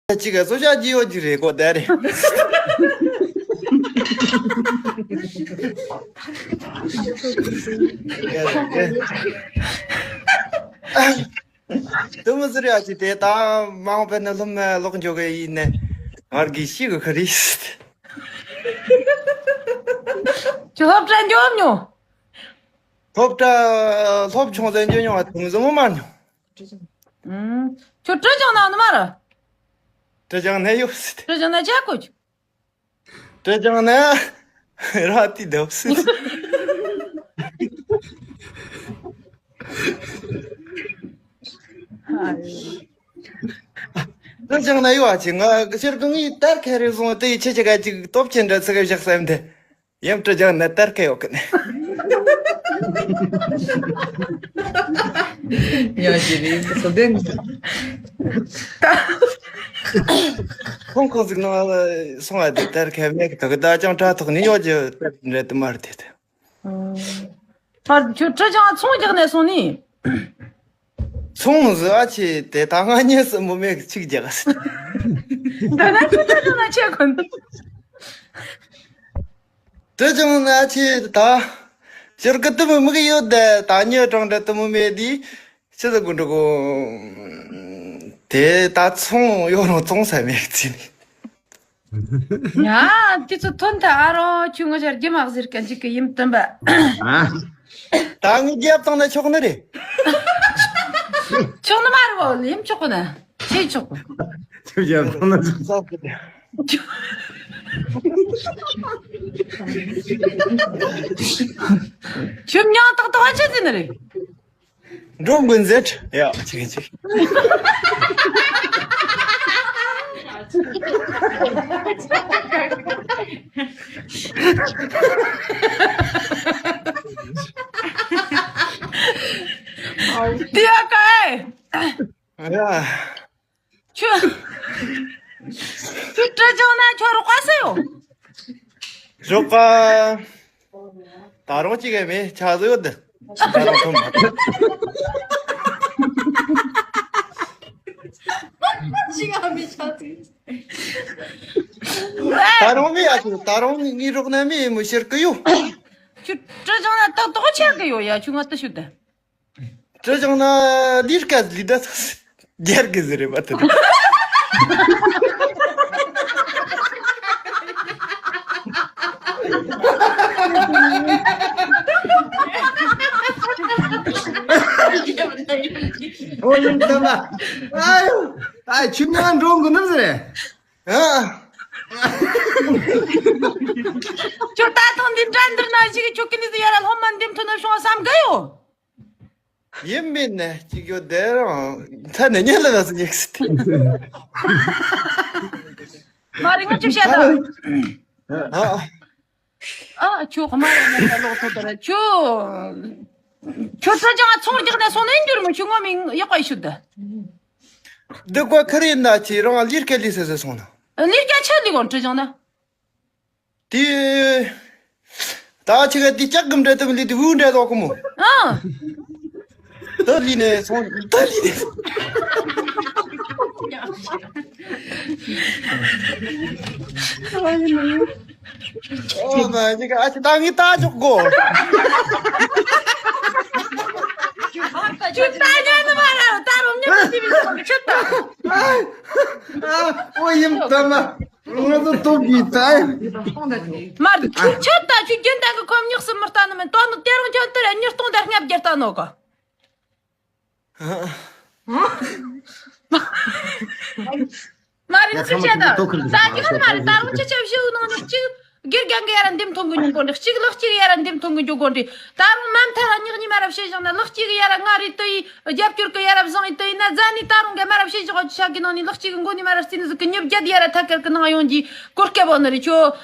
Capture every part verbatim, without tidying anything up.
གཅིག་ག་སོ་ཤ་གྱི་ཡོད་ཀྱི་རེད་གོ་ད་རེད། དུ་མི་ཟེར་ཡ་ཅི་དེ་ད་མང་པོ་ནི་སློབ་མ་ལོག་འཇོག་གི་ཡིན་ནས་ང་གི་ཤི་གི་ཁ་རིས། ཁྱོད་སློབ་གྲྭ་འཇོག་མྱོང་། སློབ་གྲྭ་སློབ་ཆུང་ཟེར་འཇོག་མྱོང་བ་དུང་ཟེར་མོ་མ་མྱོང་། ཁྱོད་ཀྲུ་ཅང་ནང་ནི་མ་རེད། ཀྲུ་ཅང་ནས་ཡོད་སྲིད། ཀྲུ་ཅང་ནས་ཆ་ཀོ་ཅི། ཀྲུ་ཅང་ནས་ར་ཏི་དབ་སྲིད། ཀྲུ་ཅང་ནས་ཡོད་ཨ་ཅི་ང་ཤེར་གི་ངའི་ཏར་ཁེ་རེ་སོང་དེ་ཡི་ཆེ་ཆེ་ག་ཅིག་སྟོབས་ཆེན་འདྲ་ཚིག་བཞག་བསམ་དེ། ཡང་ཀྲུ་ཅང་ནས་ཏར་ཁེ་ཡོད་གི་ནས། ཡང་ཞིག་རེད་སོ་དེ། ཁོང་ཁོང་ཟིག་ནང་ལ་སོང་བ་དེ་ཏར་ཁེ་མེད་གི་ད་གི་ད་ཅང་དྲ་ཐོག་ནས་ཡོད་ཀྱི་ཏར་འདྲ་དུ་མ་རེད་དེ། ཕར་ཁྱོད་ཀྲུ་ཅང་ཚོང་རྒྱག་ནས་སོང་ནི། ཚོང་ཟི་ཨ་ཆེ་དེ་ད་ང་ཉེ་སི་མོ་མེ་གི་ཆིག་རྒྱག་སི། ད་ན་ཁྱོད་ཀྲུ་ཅང་ན་ཆེ་གོ་ནི། ཀྲུ་ཅང་ན་ཆེ་ད། ཤར་གི་དུ་མི་མི་གི་ཡོད་དེ་ད་ཉེ་གྲོང་འདྲ་དུ་མོ་མེ་དི། ཆི་ཟི་གུ་འགྲོ་གོ། དེ་ད་ཚོང་ཡོད་རུང་ཚོང་ས་མེད་ཚི་ནི། ཡ། དེ་ཚོ་ཐོན་ཐལ་ཨ་རོ་ཁྱོད་ངོ་ཤར་རྒྱུ་མ་ཟེར་ག་འཇིག་གི་ཡིན་བསྟན་པ། ད་ངའི་རྒྱབ་བཏང་ན་ཆོག་ནི་རེད། ཆོག་ནི་མ་རེད་བོ་ཡིན་ཆོག་གོ་ན་ཆེ་ཆོག་གོ། ཁྱོད་རྒྱབ་བཏང་ན་ཆོག་ཁྱོད་མྱང་ཏག་ཏག་ཆི་ཟེར་ནི་རེད། འགྲོ་མགོན་ཟེར། ཡ་ཅིག་ཅིག་དེ་ཡ་ཀ་ཨེ། ཡ། ཁྱོད། ཁྱོད་ཀྲུ་ཅང་ན་ཁྱོད་རོགས་པ་སུ་ཡོད། རོགས་པ། ད་རུང་གཅིག་ག་མེད་ཆ་ཟིག་ཡོད་དེ། ད་རུང་ཐོན་མ་ཐུབ། གཅིག་ག་མེད་ཆ་ཟིག་ད་རུང་མེད་ཡ་ཁྱོད་ད་རུང་ངའི་རོགས་ན་མེད་མི་ཤེར་གི་ཡོད། ཁྱོད་ཀྲུ་ཅང་ན་ཏག་ཏག་ཆགས་གི་ཡོད་ཡ་ཁྱོད་ང་ལྟ་ཤོད་དེ། ཀྲུ་ཅང་ན་ལིར་ཀ་ལི་ད་རྒྱར་གི་ཟི་རེད་པ་དེ། ཨོ་ཡིན་ད་ལ། ཨ་ཡོ། ཨ་ཆུ་ནང་འགྲོ་གི་ནམ་ཟི་རེད། ཨ། ཁྱོད་ད་ཐོང་འདི་འདྲ་འདིར་ན་ཞིག་ཁྱོད་ཀི་ནི་ཟི་ཡ་ར་ལྷོ་མ་འདེམ་ཐོན་ན་བྱུང་བསམ་གི་ཡོད། ཡིན་མིན་ནས་གཅིག་ཡོད་དེ་རང་མཐའ་ནས་ཉལ་ལ་སུ་ཉལ་སི་ཐི། མ་རིང་ངོ་ཅིག་བཤད་དང་། ཨ། ཨ་ཁྱོད་མ་རིང་ངོ་ལོག་ཐོ་དར་ཁྱོད། ཁྱོད་ཚོ་ཅང་ཚོང་རྒྱག་ནས་སོང་ནས་འགྱུར་མོ་ཁྱོད་ངོ་མི་ཡག་པ་ཡི་ཤུ་ད། འདི་ཀོ་ཁ་རི་ན་ཆི་རང་ལིར་ཀ་ལི་སེ་སེ་སོང་ན། ལིར་ཀ་ཆ་ལི་གོ་ཀྲུ་ཅང་ན། དེ། ད་ཆི་ག་དེ་ལྕགས་གི་འདྲ་དུ་མི་ལི་དེ་བུ་འདྲ་དོ་ཀོ་མོ། ཨ། ད་ལི་ནས་སོང་ད་ལི་ནས་སོང་། ཨོ་མ་ཇི་ག་ཨ་ཅི་ད་ངི་ད་ཅོག་གོ། ཁྱོད་ད་ཉན་ནི་མ་ར་ད་རུང་ཉན་ནི་ཅི་མི་ཆོག་ཁྱོད་ད། ཨོ་ཡིན་ད་མ། ང་ཚོ་སྟོབས་ཀྱིས་ད། མར་ཁྱོད་ད་ཁྱོད་རྒྱུན་ལྡན་གི་ཁོམ་ཉག་སུ་མི་ལྟ་ནི་མིན་ཏོ་ནི་དེ་རང་ཁྱོད་དེར་ཉིས་སྟོང་དང་ལྔ་བརྒྱ་ལྟ་ནོ་ག། མ་རིང་ཚིག་བཤད་ད། ད་ཁྱོད་མ་རེད་ད་རུང་ཅི་ཆ་བཞི་བོ་ནང་ནས་གཅིག་སྒེར་རྒན་གི་ཡ་ར་འདེམས་ཐོན་གི་མྱོང་གོ་འདྲི་གཅིག་ལག་གཅིག་ཡ་ར་འདེམས་ཐོན་གི་འཇོག་གོ་འདྲི། ད་རུང་མ་མཐའ་ར་ཉག་གཉིས་མ་ར་བཤད་བཞག་ན་ལག་གཅིག་གི་ཡ་ར་ང་རེད་དུ་ཡི་རྒྱབ་སྐྱོར་གི་ཡ་ར་བཟང་ཡི་དུ་ཡི་ན་རྫ་ནི་ད་རུང་གི་མ་ར་བཤད་བཞག་ཆ་གི་ནང་ནི་ལག་གཅིག་གི་མགོ་ནི་མ་ར་རྩི་ནི་ཟིག་གི་ཉིབ་རྒྱད་ཡ་ར་ཐད་ཀར་གི་ནང་ཡོང་གི་གོ་སྐལ་བོ་ནི་རེད་ཁྱོད།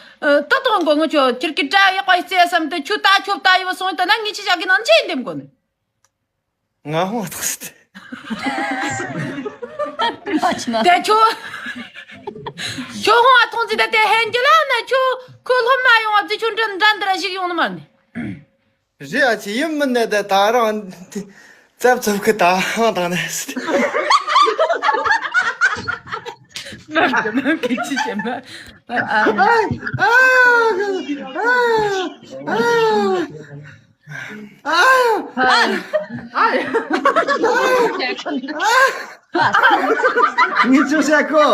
ཏག་ཏག་མགོ་ངོ་ཁྱོད་ཁྱེར་གི་དྲ་ཡག་པ་ཡི་རྩེ་ཡ་བསམ་དུ་ཁྱོད་ད་ཁྱོད་ད་ཡི་བ་སོང་ཡི་དུ་ན་ངི་ཆི་ཆ་གི་ནང་ནི་ཆི་ཡི་འདེམས་གོ་ནི། ང་ཧོང་ཐག་སི་ཏེ། དེ་ཁྱོད། ཁྱོད་ཧོང་ཐོང་ཙི་ད་དེ་ཧན་གྱི་ལ་ན་ཁྱོད་ཁོ་སློབ་མ་ཡོང་བ་ཙི་ཁྱོད་འདྲ་འདྲ་འདྲ་ཞིག་ཡོང་ནི་མ་ནི། རེད་ཨ་ཅི་ཡིན་མིན་ནས་ད་ད་རང་ཙབ་ཙབ་གི་ད་ཧང་དང་ནས་སི་ཏེ། ལབ་ཀྱི་ན་གི་ཅི་བྱེད་ན། ཨ། ཨ། ཨ། ཨ། ཨ། ཨ། ངས་ཅོ་ཤ་ཁོ།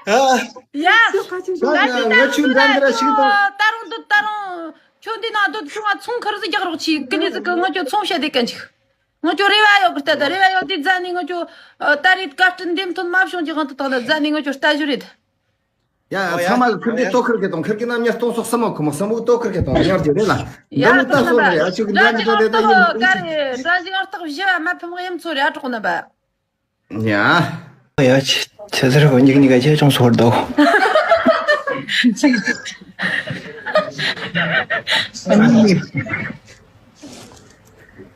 ཨ། ཡ། ད་ང་ང་ཆུ་འདྲ་འདྲ་ཞིག་དང་། ད་རུང་འདུག་ད་རུང་ཁྱོད་འདི་ན་འདུག་ཁྱོད་ང་ཚོང་ཁར་ཟིག་རྒྱག་རོགས་གྱིས། ཀི་ལི་ཟིག་གི་ང་ཁྱོད་ཚོང་བྱས་དེ་གན་ཅིག་ང་ཁྱོད་རེ་བ་ཡོད་གི་ལྟ་ད་རེ་བ་ཡོད་དེ་རྫ་ནི་ང་ཁྱོད་ད་རེས་བཀའ་དྲིན་འདེམས་ཐོན་མ་བྱུང་གི་དབང་དུ་བཏང་ད་རྫ་ནི་ང་ཁྱོད་ལྟ་རྒྱུ་རེད། ཡ། ཨོ་ཡ། ཚང་མ་གི་ཁིར་གི་ལྟོ་ཁིར་གི་དང་ཁིར་གི་རྣམ་དབྱེ་སྟོང་ཚོ་གསུམ་མ་ཁོ་མོ་གསུམ་པོ་ལྟོ་ཁིར་གི་དང་ཉར་རྒྱུ་རེད་ལ། ཡ། འདི་མོ་ལྟ་སོང་རེད། ཨ་ཆུ་གི་འདྲ་གི་འདྲ་དེ་ད་ཡིན། ཀ་རེ་འདྲ་ཞིག་ཨར་ཐག་བཞི་བ་མ་ཕམ་གཡམ་ཚོ་རེ་ཨ་གྲོགས་ན་པ། ཡ། ཡ། ཆེ་ཆེ་ཟེར་གོ་ཉིག་ཉིག་ག་ཆེ་ཆུང་སོར་དོ།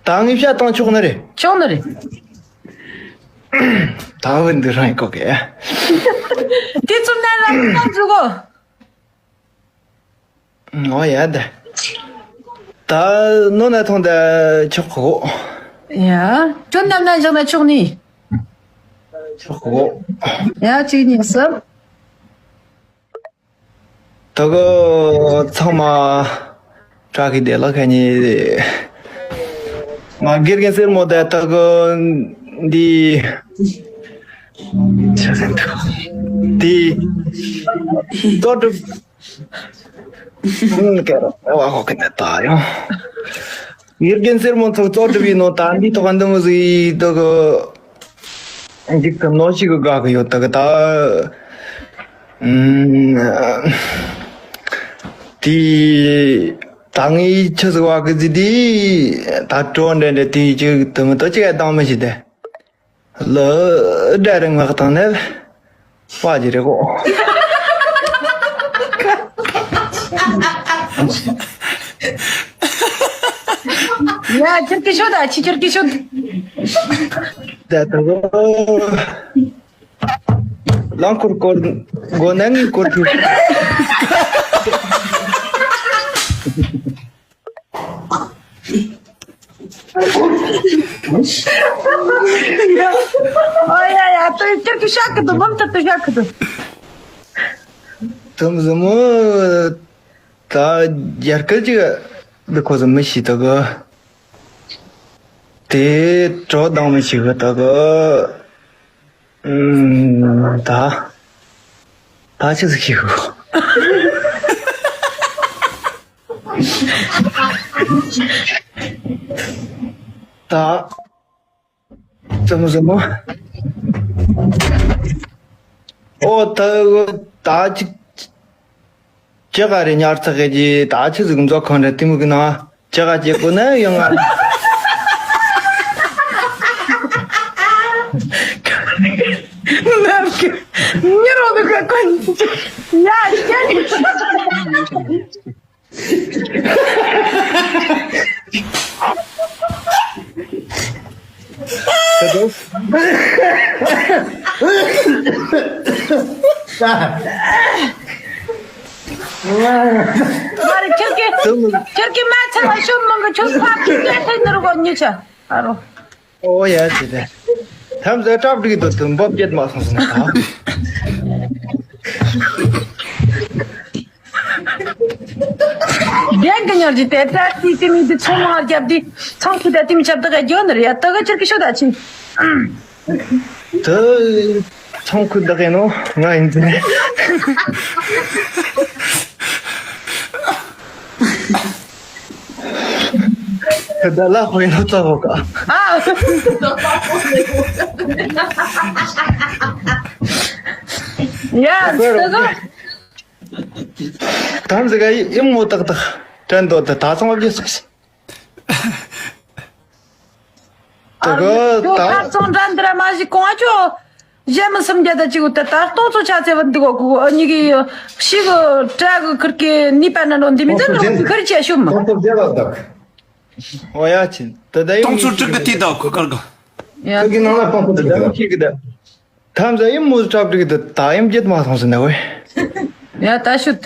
ད་ངས་བཤད་བཏང་ཆོག་ནི་རེད། ཆོག་ནི་རེད། ད་བུ་འདི་རང་ཡིན་གོ་གེ། དེ་ཚོ་ནས་ལ་ལ་འཇུག་གོ། ཨོ་ཡ་ད། ད་ནོ་ན་ཐོང་ད་ཆོག་གོ། ཡ། ཁྱོད་ནམ་ན་བཞག་ན་ཆོག་ནི། ཆོག་གོ། ཡ་གཅིག་གཉིས་གསུམ། ད་གི་ཚང་མ་དྲག་གི་བསྡད་ལ་ཁ་ཉིན་ང་དགེ་རྒན་སེར་མོ་དེ་ད་གི་འདི་ཆ་ཟིན་ཐུབ་འདི་ཏོ་གྲུབ་ཀེ་ར་བ་ཧོ་ཀེ་ནེ་ད་ཡང་དགེ་རྒན་སེར་མོ་ཚོ་ཏོ་གྲུབ་ཡིན་ནོ་ད་འདི་ཐོག་འདི་མོ་ཟིག་ད་གི་འཇིག་ཏུ་ནོར་ཞིག་གི་དགའ་གི་ཡོད་ད་གི་ད། ཨུམ། དེ། ད་ངའི་ཆུ་ཟིག་བ་གི་ཟི་དེ། ད་གྲོ་འདྲ་འདྲ་དེ་ཅིག་དུ་མི་ཏོ་ཅིག་ཨ་དང་མི་ཞིག་དེ། ལོ་འདྲ་རིང་བ་དང་ནི། བ་ཅི་རེད་གོ། ཡ་ཁྱེར་གི་ཤོད་ད་ཁྱི་ཁྱེར་གི་ཤོད། ད་ད་གོ། རླངས་འཁོར་སྐོར་དགོས་ན་ངས་སྐོར་ཐུབ། ཨོ་ཡ་ཡ་ཏོ་ཁྱེར་གི་ཤག་གི་དུ་མམ་ཐར་དུ་ཤག་གི་དུ། དུམ་བུ་མོ། ད་རྒྱ་སྐད་ཅིག་འདི་ཁོ་ཚོ་མི་ཤེས་ད་གི། དེ་གྲོགས་དང་མི་ཤེས་གི་ད་གི། ཨུམ། ད་ད་ཅི་ཟིག་ཤེས་གི། ད། ཙམ་ཙམ། ཨོ་ད་ད་ཅི་ཅི་ག་རེ་ཉར་ཚགས་གི་ད་ཆི་ཟིག་མཛོ་ཁང་རེ་ཏི་མུ་གི་ན་ཅི་ག་ཅི་གོ་ན་ཡོང་ང་། ཉེ་རོ་ནུ་ག་གོན་ཡ་ཅི། ཁྱེད་ཀྱི་ཁྱེད་ཀྱི་མ་ཚད་པ་ཤོམ་མང་གི་ཁྱོད་ཕ་གི་སྐད་ཐོས་ནི་རུ་གོ་ཉི་ཆ་ཨ་རོ། ཨོ་ཡ་ཅི་དེ། ཐམས་ཅད་སྐྲག་སྒྲིག་ཏུ་དུ་འབབ་བརྒྱད་མ་སོང་ཟིན་ན་ད། རྒན་གི་ཉོར་གྱི་དེ་ད་ཏི་ཏི་མི་དི་ཚོང་མ་རྒྱབ་དི་ཚང་ཁུ་ད་ཏི་མི་ཆབ་ད་ག་རྒྱོ་ནི་རེད་ཡ་ད་ག་ཅིར་གི་ཤོ་ད་ཆི། དུ་ཚང་ཁུ་ད་ག་ནོ་ང་ཡིན་ཟེར། ད་ལ་ཧོ་ཡིན་ནོ་ཙ་ཧོ་ག་ཨ། ཡ་ད་ག་ད་ཟེར་ག་ཡིན་མོ་ཏག་ཏག་དྲན་འདོད་ད་ད་ཚང་བ་བརྒྱུད་སོང་ཟིན། ད་ག་ད་ད་ཚང་དྲན་འདི་ར་མ་ཞིག་གོང་ཨ་ཅོ། གཞན་མི་སུམ་བརྒྱ་དང་གཅིག་དེ་ད་སྟོང་ཚོ་ཆ་ཚེ་བ་འདི་གོ་གོ་ཨ་ཉི་གི་ཤི་གི་དྲ་གི་ཁིར་གི་ནི་པ་ན་ནོ་འདི་མི་ད་ནོ་གི་ཁིར་ཆ་ཤུམ། སྟོང་ཚོ་བརྒྱ་ལ་བདག་ཨོ་ཡ་ཆི་ད་ད་ཡིན་སྟོང་ཚོ་དྲུག་གི་དེ་ད་གོ་ཁར་གོ། ཡ། ཁིར་གི་ནང་ལ་སྟོང་ཚོ་དྲུག་གི་ད་ཁིར་གི་ད། ཐམས་ཅད་ཡིན་མོ་ཁྲབ་དྲུག་གི་ད་ད་ཡིན་བརྒྱད་མ་སོང་ཟིན་ན་ཝེ། ཡ་ད་ཤུད།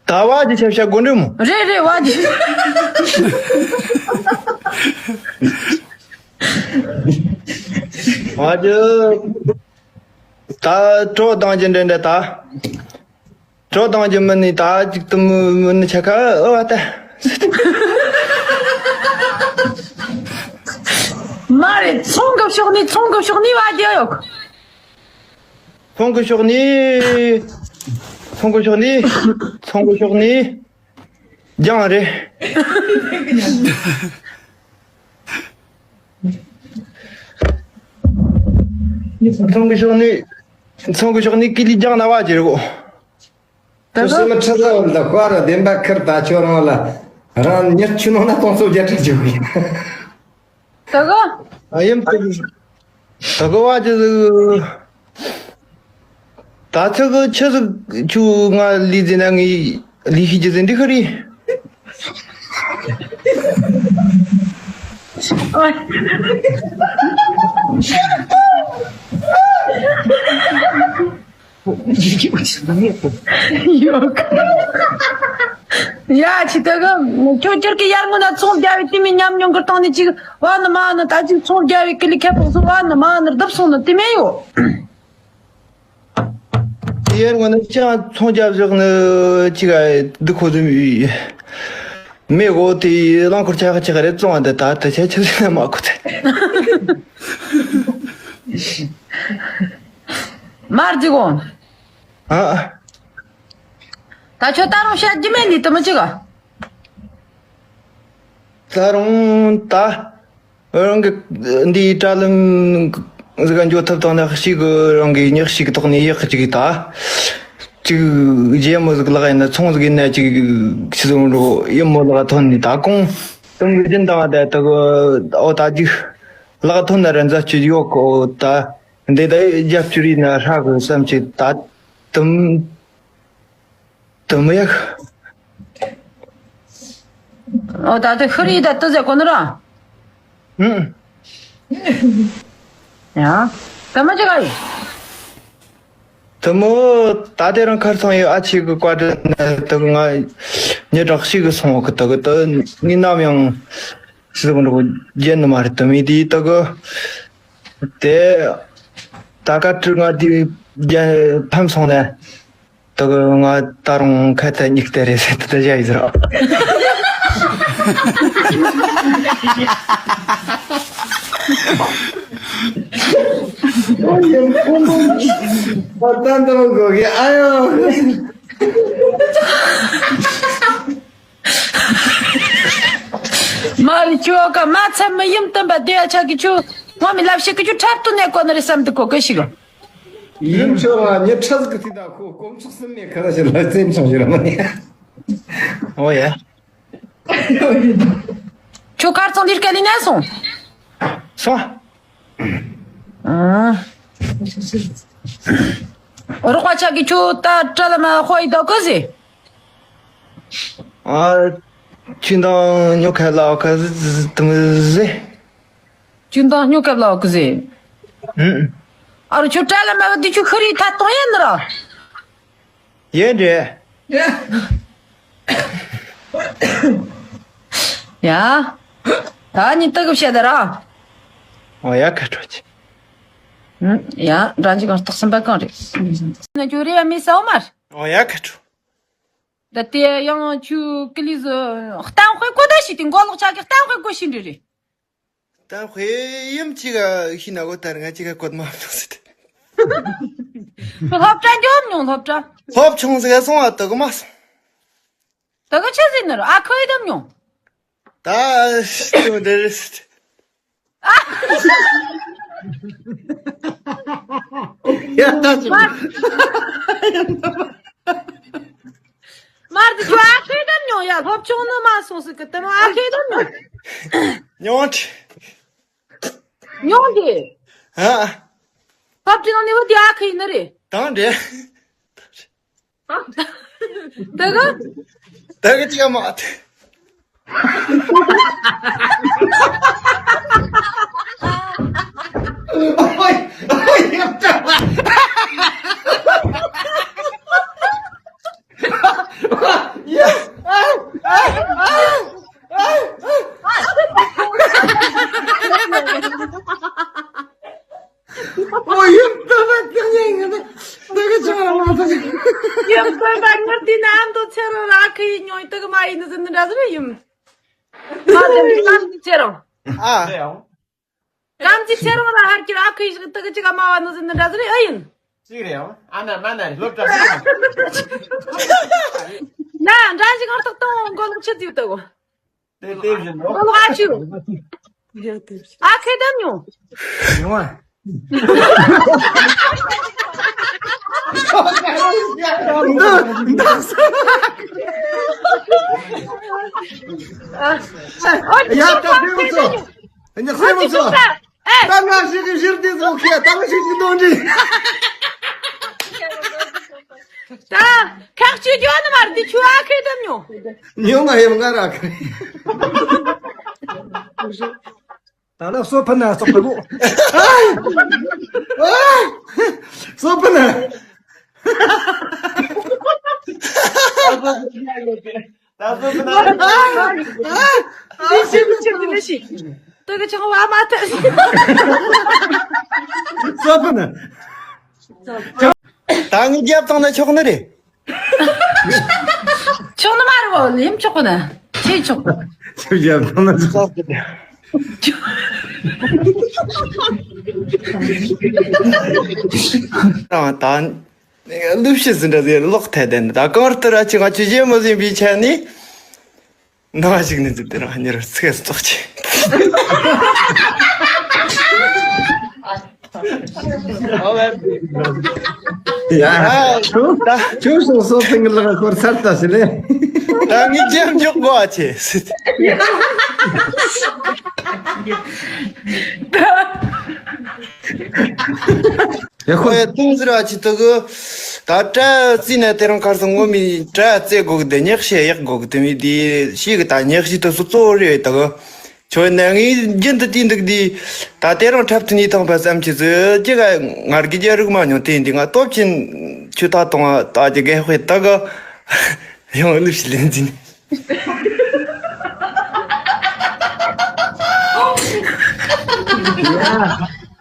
ད་བ་ཅི་ཆབ་ཤ་དགོན་འདྲེ་མོ། རེད་རེད་བ་ཅི། བ་ཅི། ད་གྲོ་བཏང་རྒྱུ་འདྲ་འདྲ་ད། གྲོ་བཏང་རྒྱུ་མིན་ནི་ད་ཅིག་ཏུ་མི་མི་ནི་ཆ་ཁ་ཨོ་བ་ད། མ་རེད། ཚོང་གི་ཕྱོགས་ནས་ཚོང་གི་ཕྱོགས་ནས་བ་རྒྱུ་ཡོད། ཚོང་གི་ཕྱོགས་ནས། ཚོང་གི་ཕྱོགས་ནས། ཚོང་གི་ཕྱོགས་ནས། རྒྱང་རེད། ཚོང་གི་ཕྱོགས་ནས། ཚོང་གི་ཕྱོགས་ནས་ཀི་ལི་རྒྱང་ན་བ་ཅི་རེད་གོ། ད་ཁྱོད་སེམས་ཁྲལ་ལ་འོན་ད་ཁོ་ར་བདེན་པ་ཁུར་ད་ཁྱོད་རང་ལ་རང་ཉེར་ཆུ་ནང་ན་སྟོང་ཚོ་བརྒྱ་ཁྲི་བཅུག་གི། ད་ག་ཨ་ཡིན་ད་ག་ད་ག་བ་ཅི་ཟིག་ད་ཚ་གི་ཆི་ཟིག་ཆུ་ང་ལི་ཟི་ན་ངི་ལི་ཤི་ཅི་ཟིན་འདི་ཁ་རི། ཡོད། ཡ་ཆི་ད་ག་ཁྱོད་ཁྱོད་ཀྱི་ཡར་ངོ་ན་ཚོང་རྒྱ་བའི་དེ་མི་ཉམས་མྱོང་གི་སྟེང་ནས་ཅིག་བ་ནི་མ་ནི་ད་ཅིག་ཚོང་རྒྱ་བའི་ཀི་ལི་ཁྱད་པོ་སོང་བ་ནི་མ་ནི་བརྡབ་སོང་ནི་དེ་མེད་ཡོད། དེ་ཡར་ངོ་ན་ཅང་ཚོང་རྒྱ་བཞག་ནི་ཅིག་ཨ་འདི་ཁོ་ཚོ་མི་གོ་དེ་རླངས་འཁོར་ཆག་ཆག་རེད་བཙོང་བ་འདི་ད་ད་ཆ་ཆ་ཆ་མ་གོ་ཚེ། མར་ཅི་གོ། ཨ། ད་ཁྱོད་ད་རུང་བཤད་རྒྱུ་མེད་ནི་དུ་མི་ཅི་ག་ད་རུང་ད། རང་གི་འདིའི་དྲ་ལམ་ཟིག་ག་འགྱོ་ཐུབ་དང་ན་ཞིག་གི་རང་གི་ཉག་ཞིག་གི་ཐོག་ནས་ཡག་ཅིག་ད། ཅིག་རྒྱལ་མོ་ཟིག་ལག་ཡིན་ན་ཚོང་ཟིག་ཡིན་ན་ཅིག་ཆི་ཟིག་འགྲོ་ཡིན་མོ་ལག་ཐོན་ནི་ད་གོང་དུང་གི་རྒྱུན་དང་ད་ད་གི་ཨོ་ད་ཅིག་ལག་ཐོན་ན་ར་མཛའ་བཅུ་ཡོད་གོ་ད། འདི་ད་རྒྱབ་སྐྱུར་ཡིན་ན་ཧྲ་གི་བསམ་ཅིག་ད་དུམ། དུ་མི་ཡག་ཨོ་ད་དུ་ཤི་རི་ད་དུ་ཟེ་གོ་ནི་ར། ཧུམ། ཡ། དུ་མི་ཅི་ག་ཡི། དུ་མོ་ད་དེ་རང་ཁར་སང་ཡི་ཨ་ཆི་གི་བཀའ་དྲིན་ནི་དུ་ང་ཉི་གྲགས་ཤིག་གི་སོང་གི་དུ་གི་དུ་ནི་ནམ་ཡང་ཤི་གི་འགྲོ་རྒྱན་ནི་མ་རེད་དུ་མི་དེ་དུ་གི་དེ་ད་ག་དྲི་ང་དེ་རྒྱན་ཕམ་སོང་ནས། ད་གི་ང་ད་རུང་ཁ་ད་སྙིགས་དེ་རེད་ཟེར་དེ་བཞག་ཡིན་ཟེར། ད་ད་འདི་མོ་གོ་གི་ཨ་ཡོ། མ་རི་ཁྱོ་ག་མ་ཚད་མི་ཡུམ་སྟོན་པ་དེ་ཡ་ཆ་གི་ཁྱོ་ངོ་མི་ལབ་ཤེས་གི་ཁྱོ་འཁྲབ་ཏུ་ནས་གོ་ནི་རེད་བསམ་དུ་གོ་གི་ཞིག་ཡིན་ཆོག་ང་ཉི་ཁྲི་ཟིག་གི་ཚིག་དང་ཁོ་དཀོན་མཆོག་སུན་མེད་ཁ་ལ་ཞིག་ལ་བཙན་བྱུང་ཞིག་ལ་མ་ནི། ཨོ་ཡ། ཁྱོད་ཁར་ཚང་འདིར་སྐད་ལི་ནས་སོང་། སོང་། ཨང་། རོགས་པ་ཆག་གི་ཁྱོད་ད་བྲལ་ལ་མ་ཧོ་ཡི་ད་གོ་ཟི། ཨ། ཁྱོད་དང་ཉོ་ཁ་ལ་ཁ་ཟི་ཟི་ཟི་ཟི། ཅུང་དང་སྨྱོ་སྐབས་ལ་འོག་གི་ཟེ། ཨུམ། ཨ་རུ་ཁྱོད་བྲལ་ལ་མ་བ་འདི་ཁྱོད་ཤི་རི་ཐ་གཏོང་ཡས་ནི་ར། ཡས་འདྲེ། ཡ། ད་ནི་ཏི་གི་བཤད་ད་ར། ཨོ་ཡ་ཁ་དྲོ་ཆེ། ཨུམ། ཡ་འདྲ་འཇིག་གང་རྟགས་སམ་པ་གང་རེད། ན་ཁྱོད་རེ་ཡ་མི་ས་འོ་མར། ཨོ་ཡ་ཁ་དྲོ། ད་དེ་ཡང་ཁྱོད་ཀི་ལི་ཟོ་གཏམ་དཔེ་གོ་ད་ཞིག་དེ་མགོ་ལོག་ཆག་གི་གཏམ་དཔེ་གོ་ཞིག་འདྲི་རེད། ད་དཔེ་ཡིམ་གཅིག་ག་ཤི་ན་གོ་ད་ར་ང་གཅིག་ག་གོད་མ་བཏང་ཟེར་ཏེ། ཁྱོད་སློབ་གྲྭ་འགྱོ་མྱོང་སློབ་གྲྭ། སློབ་ཆུང་ཟིག་ག་སོང་བ་དུ་གི་མ་སོང་། དུ་གི་ཆི་ཟིག་ནི་ར་ཨ་ཁུ་ཡི་དམ་མྱོང་། ད་ཤི་མི་འདི་རེད་ཟེར་ཏེ། ཡ་ད་ཅི། མར་དུ་ཁྱོད་ཨ་ཁུ་དམ་མྱོང་ཡ། སློབ་ཆུང་ནི་མ་སོང་ཟིག་གི་དེ་མོ་ཨ་ཁུ་དམ་མྱོང་། མྱོང་ཆི། མྱོང་གི། ཧ། སློབ་གྲྭའི་ནང་ནས་བུ་དེ་ཨ་ཁུ་ཡིན་ནི་རེད། དང་འདྲེ། ད་ག་ད་ག་ཅི་ག་མ་ཐེ། ཡང་སྟོན་པ་ངར་དེ་ནམ་དུ་ཚེ་རོ་ར་ཁ་ཡི་ཉོ་ཡི་དུ་གི་མ་ཡིན་ནི་ཟིན་ནི་འདྲ་ཟིན་ཡིན། མ་དེ་ནི་ལམ་གྱི་ཚེ་རོ། ཨ། ལམ་གྱི་ཚེ་རོ་ལ་ཧར་གྱི་ར་ཁ་ཡི་ཞིག་དུ་གི་ཅི་ག་མ་བ་ནི་ཟིན་ནི་འདྲ་ཟིན་ཡིན། ཅིག་རེད་ཨང་། ཨ་ན་མ་ན་རེད་སློབ་གྲྭ་ཟིན། ན་འདྲ་ཞིག་ཨར་ཐག་གཏོང་མགོ་ལོག་ཆི་ཟིག་དུ་གོ། དེ་དེ་བཞིན་ནོ། ཨ་ཁེ་དམ་ཉོ། ཉོ་བ། འདི་འདི་ཡ་ད་ཁེ་མོ་ཚོ། ཉག་སེ་མོ་ཚོ། ད་ང་ཞིག་གི་ཞིག་འདི་ཚོ་ཁེ་ད་ང་ཞིག་གི་འདོན་འདི། ད་ཁག་ཅིག་འཇོག་ནི་མར་འདི་ཆུ་ཨ་ཁེ་དམ་ཉོ། ཉོ་ང་ཡོང་ང་ར་ཁེ། ད་ལ་སོ་ཕ་ན་སོག་པ་གོ། སོ་ཕ་ན། ད་སོ་ཕ་ན། ལི་ཤི་ལི་ཤི་ལི་ཤི། ཏོ་གི་ཆང་བ་མ་ཐལ། སོ་ཕ་ན། ད་ངས་རྒྱབ་བཏང་ན་ཆོག་ནི་རེད། ཆོག་ནི་མ་རེད་བོ། ལེམ་ཆོག་གི་ན། ཆེ་ཆོག་གི། ཆོག་རྒྱབ་བཏང་ན་ཆོག་གི། རང་ད་ལུས་ཤི་ཟིན་འདྲ་ཟེར་ལོག་ཐལ་དེ་ནི་ད་གང་ལྟར་ཨ་ཅི་ང་ཆུ་ཞེ་མོ་ཟིན་པའི་ཆ་ནི། ནང་ཞིག་ནི་འཛུལ་ཏེ་རང་གཉེར་ཚིགས་སུ་བཙོག་ཆེ། ཡ། ཁྱོད་ཁྱོད་སོང་སོ་ཕིང་ལག་སྐོར་ཚར་ལྟ་ཞི་ལེ། ད་ངས་རྒྱབ་འཇོག་དགོས་ཨ་ཆེ་སྲིད། ཡ་ཁོ་ཡ་ཏིང་ཟེར་བ་ཅི་ཏུ་གི། ད་སྐྲ་བཙིས་ནས་དེ་རིང་ཁར་སང་ངོ་མའི་སྐྲ་བཙེ་དགོས་གི་དེ་ཉག་ཤེས་ཡག་དགོས་གི་དེ་མི་དེ་ཤེས་གི་ད་ཉག་ཤེས་དུ་སུ་གཙོ་བོ་རེད་ད་གི། ཁྱོད་ནས་ངའི་རྒྱུན་དུ་དེའི་འདུག་དེ། ད་དེ་རིང་འཁྲབ་ཐུབ་ནས་ཐང་པ་བསམ་གྱི་ཟོས་ཀྱི་ག་ང་རྒྱལ་རྒྱ་རིག་མ་མྱོང་དེ་འདི་ང་སྟོབས་ཆེན་ཆུ་ཐག་གཏོང་བ་ད་ཀྱི་རྒན་དཔེ་ད་གི། ཡང་གླུ་ཞིག་ལེན་འཛིན།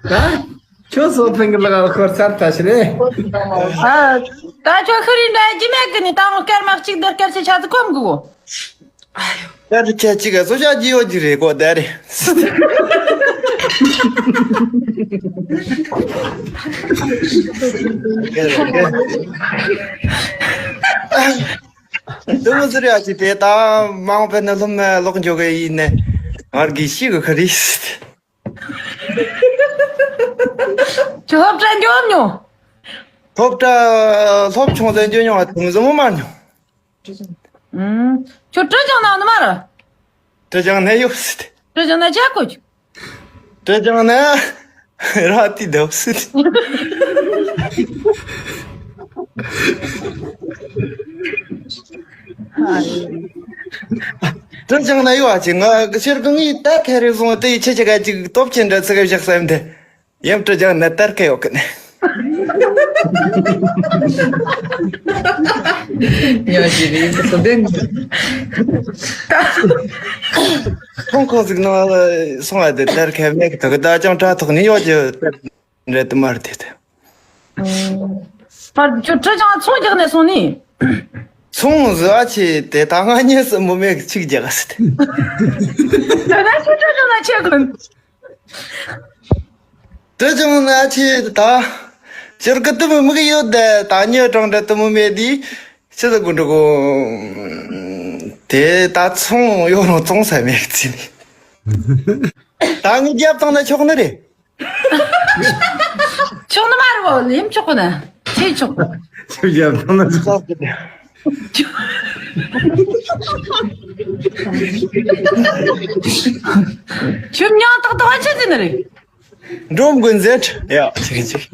ད། ཁྱོད་སོ་ཕིང་གི་ལག་ཁོར་ཚར་ལྟ་ཞི་རེད། ཨ། ད་ཁྱོད་ཤི་རི་འདྲ་རྒྱུ་མེད་གི་ནི་ད་ངོ་སྐར་མ་གཅིག་འདིར་སྐར་ཆེ་ཆ་ཚི་གོམ་གི་གོ། ད་རི་ཆ་གཅིག་ག་སོ་ཤ་རྒྱུ་ཡོད་ཀྱི་རེད་གོ་ད་རེད། དུ་མི་ཟེར་ཡ་ཅི་དེ་ད་མང་པོ་ནི་ལྷུམ་ལོག་འཇོག་གི་ཡིན་ནས་ང་རྒྱལ་ཤི་གི་ཁ་རིས། ཁྱོད་སློབ་གྲྭ་འགྱོ་མྱོང་། སློབ་གྲྭ་སློབ་ཆུང་ལ་འགྱོ་མྱོང་བ་དུང་ཟིང་མ་མྱོང་། ཨུམ། ཁྱོད་ཀྲུ་ཅང་ནང་ནི་མ་ར། ཀྲུ་ཅང་ནས་ཡོད་སྲིད། ཀྲུ་ཅང་ནས་ཅག་གོ་ཅུ། ཀྲུ་ཅང་ནས་ར་ཏི་དབ་སྲིད། ཀྲུ་ཅང་ནས་ཡོད་ཨ་ཅི་ང་ཤེར་གི་ངའི་ད་ཁེ་རེ་བཟུང་དེ་ཡི་ཆེ་ཆེ་ག་ཅིག་སྟོབས་ཆེན་འདྲ་ཚིག་བཞག་བསམ་དེ། ཡང་ཀྲུ་ཅང་ནས་དར་ཁེ་ཡོད་གི་ནས། ཡང་ཞིག་རེད་ཁོ་དེ། ཁོང་ཁོང་ཟིག་ནང་ལ་སོང་བ་དེ་དར་ཁེ་མེད་གི་ད་གི་ད་ཅང་དྲ་ཐོག་ནས་ཡོད་ཀྱི་རེད་དུ་མ་རེད་དེ། ཕར་ཁྱོད་ཀྲུ་ཅང་ཚོང་རྒྱག་ནས་སོང་ནི། ཚོང་ཟི་ཨ་ཆེ་དེ་ད་ང་ཉེ་སི་མོ་མེད་གི་ཆིག་རྒྱག་ག་སི་དེ། ད་ད་ཁྱོད་ཀྲུ་ཅང་ལ་ཆེ་གོ། ཏེ་ཅང་ན་ཆེ་ད། ཅིར་ཀི་ཏི་མི་མི་གི་ཡོད་དེ་ད་ཉེ་གྲང་འདྲ་ཏི་མི་མེད་དི། ཅི་ཟེར་དགོས་འགྲོ་གོ། དེ་ད་ཚོང་ཡོད་རུང་ཚོང་ས་མེད་ཚིན། ད་ངའི་རྒྱབ་བཏང་ན་ཆོག་ནི་རེད། ཆོག་ནི་མ་རེད་བོ་ལེམ་ཆོག་གི་ན་ཆེ་ཆོག་གི། ཅི་རྒྱབ་བཏང་ན་ཆོག་གི། ཁྱོད་མྱང་ཏག་ཏག་ཆི་ཟེར་ནི་རེད། འགྲོ་མགོན་ཟེར། ཡ་ཆི་གི་ཆི།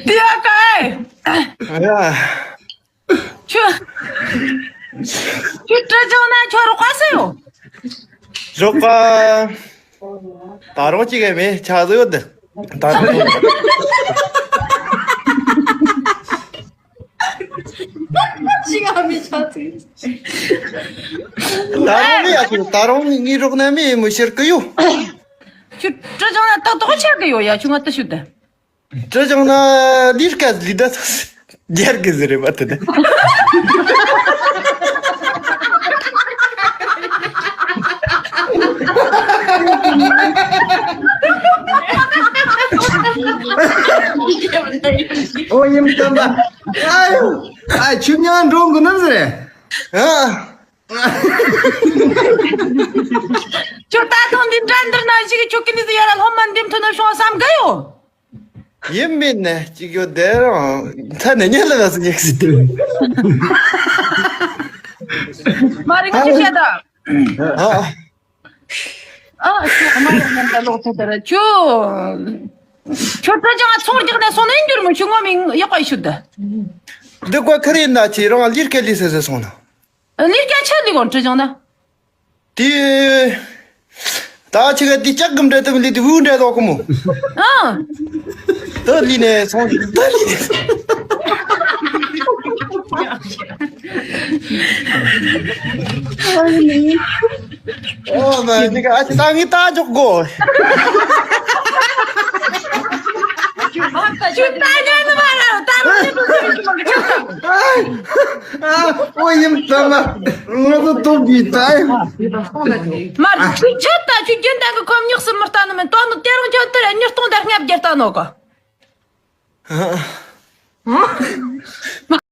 དེ་ཡ་ཀ་ཨེ། ཡ། ཁྱོད། ཁྱོད་ཀྲུ་ཅང་ན་ཁྱོད་རོགས་པ་སུ་ཡོད། རོགས་པ། ད་རུང་གཅིག་གི་མེད་ཆ་ཟིག་ཡོད་དེ། ད་རུང་། ཞིག་ཨ་མི་ཆ་ཚིག་ད་རུང་མི་ཡ་ཁྱོད་ད་རུང་ངའི་རོགས་ན་མི་མི་ཤེར་གི་ཡོད། ཁྱོད་ཀྲི་ཅང་ན་ཏག་ཏག་ཆགས་གི་ཡོད་ཡ། ཁྱོད་ང་ལྟ་ཞུ་ད། ཀྲི་ཅང་ན་ལིར་ཀ་ལི་ད་རྒྱར་གི་ཟེར་རེད་པ་དེ་ནི། ཨོ་ཡིན་དམ་པ། ཨ་ཡོ། ཨ་ཁྱོད་མྱང་འགྲོ་གི་ནམ་ཟེར། ཨ། ཁྱོད་ད་ཐེངས་འདི་འདྲ་འདིར་ན་ཞིག་ཁྱོད་ཀི་ནི་ཟི་ཡ་ར་ལྷོ་མ་འདེམས་ཐུབ་ན་བྱུང་བསམ་གི་ཡོད། ཡིན་མིན་ནས་ཅིག་ཡོད་དེ་རང་ཚ་ནས་ཉལ་ལ་སུ་ཉལ་སྲིད་དེ། མ་རིག་ཅི་བཤད་ད། ཨ། ཨ་ཁྱོད་མ་རིག་ཉན་ད་ལོག་ཚ་དེ་ར་ཁྱོད། ཁྱོད་ད་ཅང་ཚོང་རྒྱག་ནས་སོང་ནས་འགྱུར་མི་ཁྱོད་ངོ་མི་ཡག་པ་ཡི་ཤུ་ད། འདི་ཀོ་ཁ་རེ་ན་ཆི་རང་ལིར་ཀ་ལི་སེ་སེ་སོང་ན། ལིར་ཀ་ཆ་ལི་གོང་ཀྲི་ཅང་ན། དེ། ད་ཆི་ག་དེ་ལྕགས་གི་འདྲ་དུ་མི་ལི་དེ་འུ་འདྲ་ལོག་གི་མོ། ཨ། ད་ལི་ནས་སོང་ད་ལི་ནས་སོང་། ཨོ་མ་ནི་ག་ཨ་ཅི་ད་ངི་ད་འཇོག་གོ། ཁྱོད་ད་ཉན་ནི་མ་ར་ད་རུང་ཉན་ནི་མ་ར། ཨོ་ཡིན་ཙམ་མ་ང་ཚོ་སྟོབས་ཀྱིས་ད་ཡིན། མར་ཁྱོད་ཆད་ད་ཁྱོད་རྒྱུན་ལྡན་གི་ཁོམ་ཉག་སུ་མི་ལྟ་ནི་མིན་ཏོ་ནི་དེ་རང་ཁྱོད་དེར་ཉིས་སྟོང་དར་ལྔ་བརྒྱ་ལྟ་ནོ་གོ།